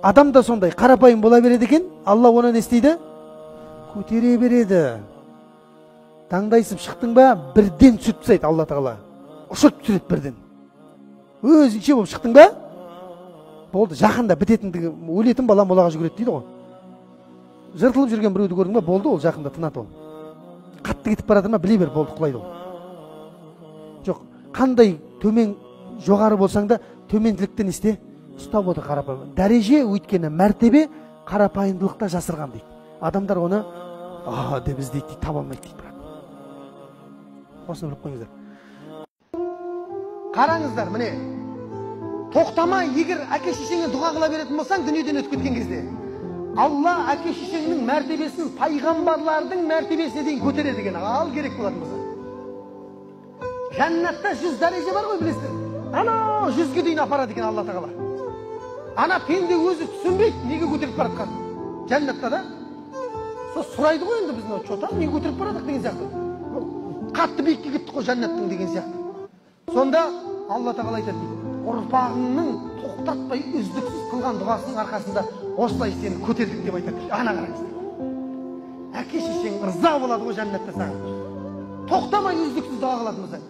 Адам да сондай қарапайым бола береді екен, Алла оны не істейді? Көтере береді. Таңдайсып шықтың ба, бірден түсіріп тастайды Алла Тағала. Ұшырып түсіреді бірден. Өзінше болып шықтың ба, болды, жақында бітетіндігі, өлетін бала молаға жүгіреді дейді ғой. Жыртылып жүрген біреуді көрдің ба, болды, ол жақында тынады ол. Қатты кетіп бара жатыр ма, біле бер, болды, құлайды ол. Жоқ, қандай төмен жоғары болсаң да төменділікті не істе? Ұстап отыр қарапайым. Дәреже, өйткені мәртебе қарапайымдылықта жасырған дейді. Адамдар оны а деп іздейді дейді, таба алмайды дейді, бірақ. Осыны біліп қойыңыздар. Қараңыздар, міне. Тоқтамай, егер әке шешеңе дұға қыла беретін болсаң, дүниеден өтіп кеткен кезде Алла әке шешеңнің мәртебесін пайғамбарлардың мәртебесіне дейін көтереді екен. Ал керек болатын болса. Жәннатта 100 дәреже бар ғой, білесіздер. Ана 100-ге дейін апарады екен Алла Тағала. Ана пенде өзі түсінбейді, неге көтеріп бара жатқанын. Жәннатта да. Сол сұрайды ғой енді біздің, чё там, неге көтеріп бара жатық деген сияқты. Қатты биікке кеттік қой жәннаттың деген сияқты. Сонда Алла Тағала айтады дейді, ұрпағыңның тоқтатпай үздіксіз қылған дұғасының арқасында осылай сені көтердік деп айтады. Ана қараңыздар. Әке шешең ырза болады ғой жәннатта саған. Тоқтамай үздіксіз дұға қылатын болсаң.